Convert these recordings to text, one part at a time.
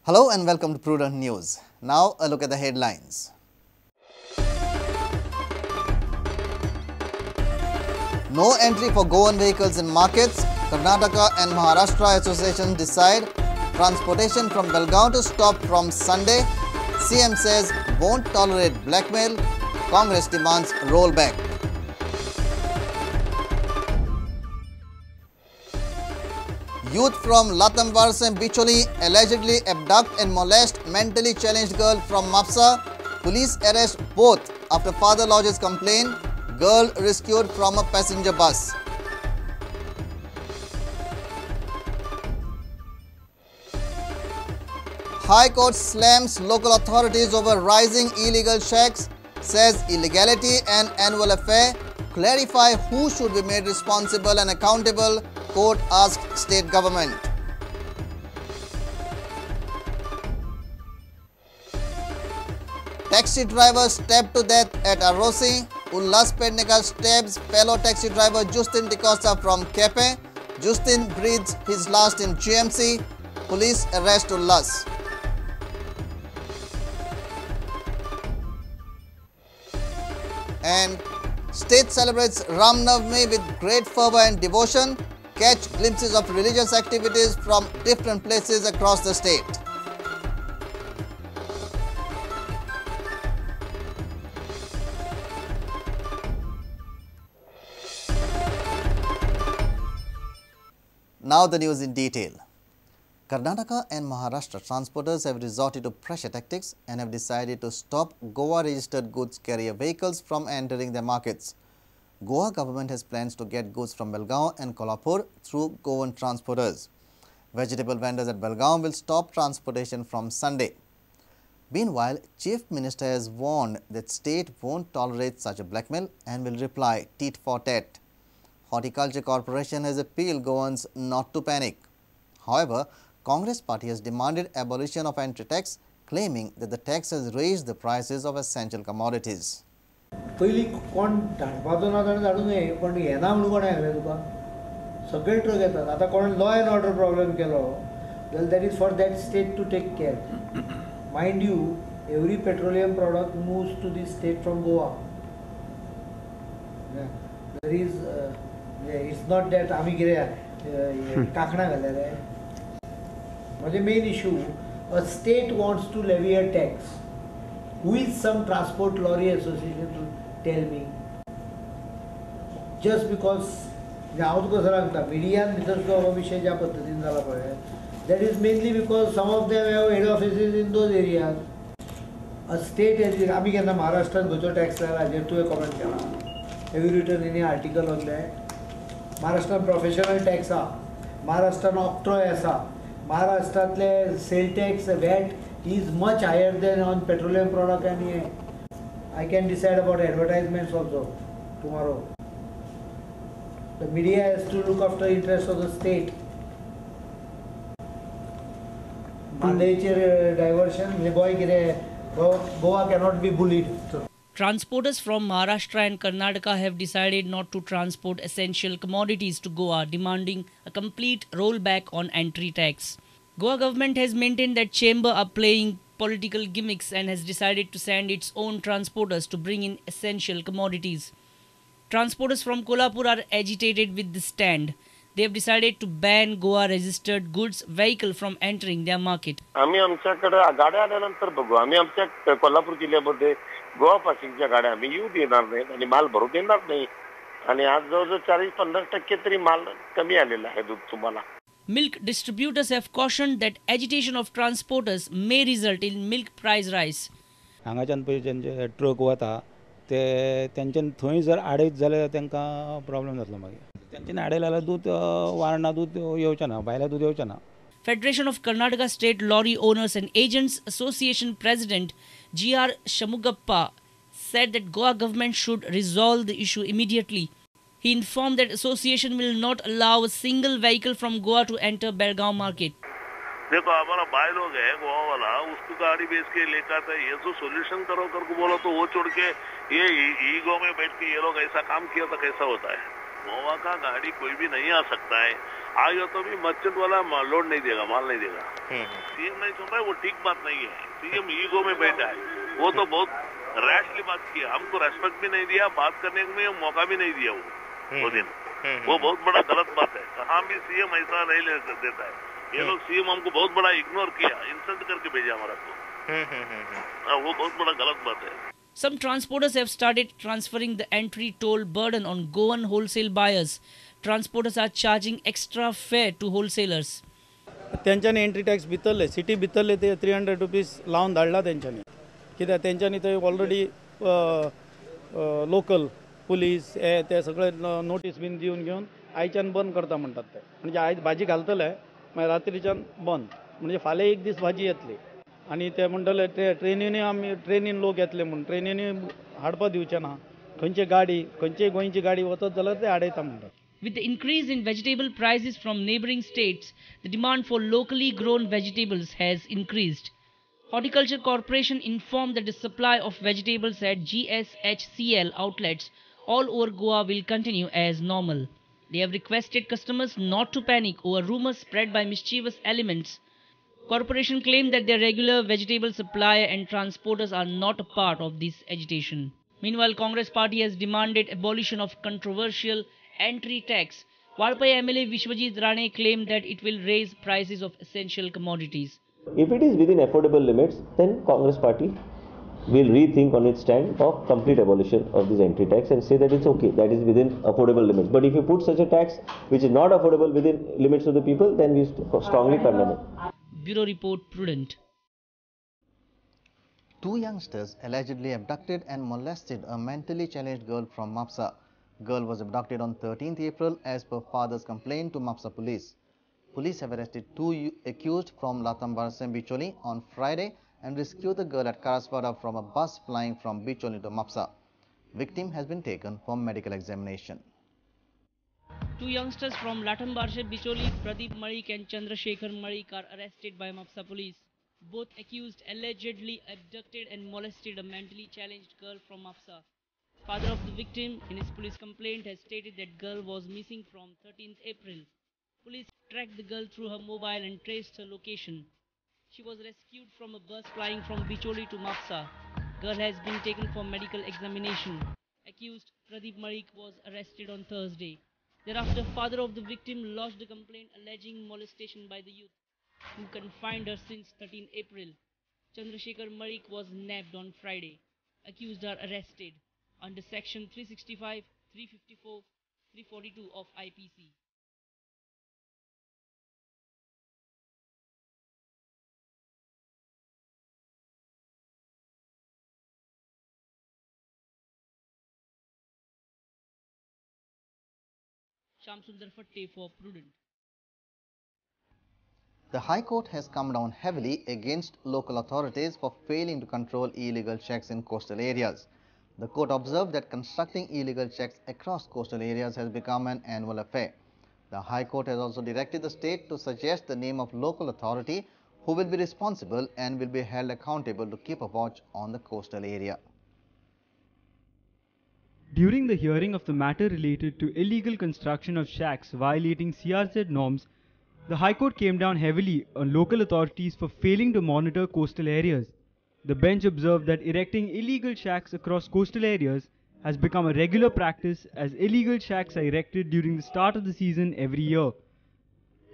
Hello and welcome to Prudent News. Now a look at the headlines. No entry for Goan vehicles in markets. Karnataka and Maharashtra Association decide transportation from Belgaum to stop from Sunday. CM says won't tolerate blackmail. Congress demands rollback. Youth from Latamvarse and Bicholi allegedly abduct and molest mentally challenged girl from Mapsa. Police arrest both after father lodges complaint. Girl rescued from a passenger bus. High Court slams local authorities over rising illegal shacks, says illegality and annual affair. Clarify who should be made responsible and accountable, court asked state government. Taxi driver stabbed to death at Arrosi. Ullas Pednekar stabs fellow taxi driver Justin D'Costa from Kepe. Justin breathes his last in GMC. Police arrest Ullas. And state celebrates Ram Navami with great fervor and devotion. Catch glimpses of religious activities from different places across the state. Now the news in detail. Karnataka and Maharashtra transporters have resorted to pressure tactics and have decided to stop Goa registered goods carrier vehicles from entering their markets. Goa government has plans to get goods from Belgaum and Kolhapur through Goan transporters. Vegetable vendors at Belgaum will stop transportation from Sunday. Meanwhile, Chief Minister has warned that state won't tolerate such a blackmail and will reply tit for tat. Horticulture Corporation has appealed Goans not to panic. However, Congress party has demanded abolition of entry tax, claiming that the tax has raised the prices of essential commodities. पयलीं कोण धाडपाचो ना जाल्यार धाडूं नये, पण येना म्हणून कोणें सांगलें तुका? सगळे ट्रक येतात. आतां कोण लॉ एंड ऑर्डर प्रॉब्लेम केलो जाल्यार that is for that state to take care. Mind you, every petroleum product moves to this state from Goa. There is it's not that आमी कितें कांकणां घाल्या रे. म्हजें main issue, a state wants to levy a tax. Who is some transport lorry association to tell me? Just because हांव तुका सांगता, मिडियान भितर सुद्दां हो विशय ज्या पद्दतीन जाला पळय, that is mainly because some of them have head offices in those areas. A state has, आमी केन्ना महाराष्ट्रान खंयचो टॅक्स लायला हाजेर तुवें कॉमेंट केला? Have you written any article on that? महाराष्ट्रान प्रोफेशनल टॅक्स आहा, महाराष्ट्रान ऑक्ट्रॉय आसा, महाराष्ट्रांतले sale tax VAT is much higher than on petroleum product, and I can decide about advertisements also tomorrow. The media has to look after interest of the state. म्हादयचेर diversion म्हणजे गोंय कितें, Goa cannot be bullied. Transporters from Maharashtra and Karnataka have decided not to transport essential commodities to Goa, demanding a complete rollback on entry tax. Goa government has maintained that chamber are playing political gimmicks and has decided to send its own transporters to bring in essential commodities. Transporters from Kolhapur are agitated with this stand. They have decided to ban Goa registered goods vehicle from entering their market. आम्ही आमच्याकडे गाड्या आल्यानंतर बघू. आम्ही आमच्या कोल्हापूर जिल्ह्यामध्ये गोवा पासिंगच्या गाड्या आम्ही येऊ देणार नाहीत आणि माल भरू देणार नाही. आणि आज जवळजवळ 40-50% तरी माल कमी आलेला आहे दूध तुम्हाला. Milk distributors have cautioned that agitation of transporters may result in milk price rise. हांगाच्यान पळय जेंचे ट्रक वता ते तेंच्यान थंय जर आडयत जाल्यार तांकां प्रॉब्लम जातलो मागीर. तेंच्यानी आडयलें जाल्यार दूद वारणा दूद येवचें ना, भायलें दूद येवचें ना. Federation of Karnataka State Lorry Owners and Agents Association President G.R. Shamugappa said that Goa government should resolve the issue immediately. He informed that association will not allow a single vehicle from Goa to enter Belgaum market. देखो हमारा भाई लोग है गोवा वाला, उसको गाड़ी बेच K लेकर आता है, ये जो सोल्यूशन करो करके बोलो तो वो छोड़ के ये ईगो में बैठ के ये लोग ऐसा काम किया तो कैसा होता है। गोवा का गाड़ी कोई भी नहीं आ सकता है। आ गया तो भी मर्चेंट वाला लोड नहीं देगा, माल नहीं देगा। सीएम नहीं सुन रहा है, वो ठीक बात नहीं है। सीएम ईगो में बैठा है, वो तो बहुत रैशली बात किया, हमको रेस्पेक्ट भी नहीं दिया, बात करने में मौका भी नहीं दिया वो दिन। वो बहुत बड़ा गलत बात है। कहाँ भी सीएम ऐसा नहीं ले देता है। ये लोग सीएम हमको बहुत बड़ा इग्नोर किया, इंसल्ट करके भेजा हमारा को। वो बहुत बड़ा गलत बात है। Some transporters have started transferring the entry toll burden on Goan wholesale buyers. Transporters are charging extra fare to wholesalers. त्यांच्यानी एंट्री टॅक्स भितरले, सिटी भितरले ते 300 रुपीज लावन धाडला तेंच्यांनी, कित्याक तेंच्यांनी थंय ऑलरेडी लोकल पुलीस हे ते सगळे नोटीस बीन दिवन घेवन आयच्यान बंद करता म्हणटात ते. म्हणजे आयज भाजी घालतले, मागीर रात्रीच्यान बंद, म्हणजे फाल्यां एक दीस भाजी येतली. आनी ते म्हणटले ते ट्रेनीनूय आमी ट्रेनीन लोक येतले म्हूण ट्रेनीनूय हाडपा दिवचे ना. खंयची गाडी, खंयची गोंयची गाडी वचत जाल्यार ते आडयता म्हणटात. With the increase in vegetable prices from neighboring states, the demand for locally grown vegetables has increased. Horticulture Corporation informed that the supply of vegetables at GSHCL outlets all over Goa will continue as normal. They have requested customers not to panic over rumors spread by mischievous elements. Corporation claimed that their regular vegetable supplier and transporters are not a part of this agitation. Meanwhile, Congress party has demanded abolition of controversial entry tax. Valpoi MLA Vishwajit Rane claimed that it will raise prices of essential commodities. If it is within affordable limits, then Congress party will rethink on its stand of complete abolition of this entry tax and say that it's okay, that is within affordable limits. But if you put such a tax which is not affordable within limits of the people, then we strongly condemn it. Bureau Report, Prudent. Two youngsters allegedly abducted and molested a mentally challenged girl from Mapsa. Girl was abducted on 13th April as per father's complaint to Mapsa police. Police have arrested two accused from Latambarsem Bicholi on Friday and rescued the girl at Karaswada from a bus flying from Bicholi to Mapsa. Victim has been taken for medical examination. Two youngsters from Latambarsem Bicholi, Pradeep Malik and Chandrasekhar Malik, are arrested by Mapsa police. Both accused allegedly abducted and molested a mentally challenged girl from Mapsa. Father of the victim, in his police complaint, has stated that girl was missing from 13th April. Police tracked the girl through her mobile and traced her location. She was rescued from a bus flying from Bicholi to Mapsa. Girl has been taken for medical examination. Accused Pradeep Malik was arrested on Thursday. Thereafter, father of the victim lodged a complaint alleging molestation by the youth, who confined her since 13 April. Chandrasekhar Malik was nabbed on Friday. Accused are arrested under section 365, 354, 342 of IPC. Shamsundar Fatte for Prudent. The High Court has come down heavily against local authorities for failing to control illegal shacks in coastal areas. The court observed that constructing illegal shacks across coastal areas has become an annual affair. The High Court has also directed the state to suggest the name of local authority who will be responsible and will be held accountable to keep a watch on the coastal area. During the hearing of the matter related to illegal construction of shacks violating CRZ norms, the High Court came down heavily on local authorities for failing to monitor coastal areas. The bench observed that erecting illegal shacks across coastal areas has become a regular practice, as illegal shacks are erected during the start of the season every year.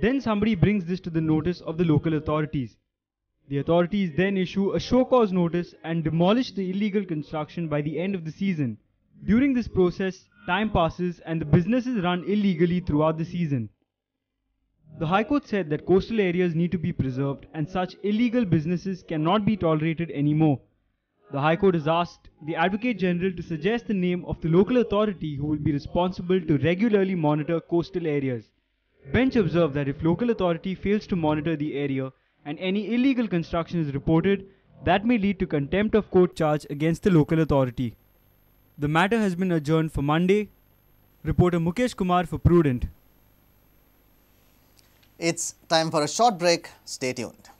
Then somebody brings this to the notice of the local authorities. The authorities then issue a show cause notice and demolish the illegal construction by the end of the season. During this process, time passes and the businesses run illegally throughout the season. The High Court said that coastal areas need to be preserved and such illegal businesses cannot be tolerated anymore. The High Court has asked the Advocate General to suggest the name of the local authority who will be responsible to regularly monitor coastal areas. Bench observed that if local authority fails to monitor the area and any illegal construction is reported, that may lead to contempt of court charge against the local authority. The matter has been adjourned for Monday. Reporter Mukesh Kumar for Prudent. It's time for a short break. Stay tuned.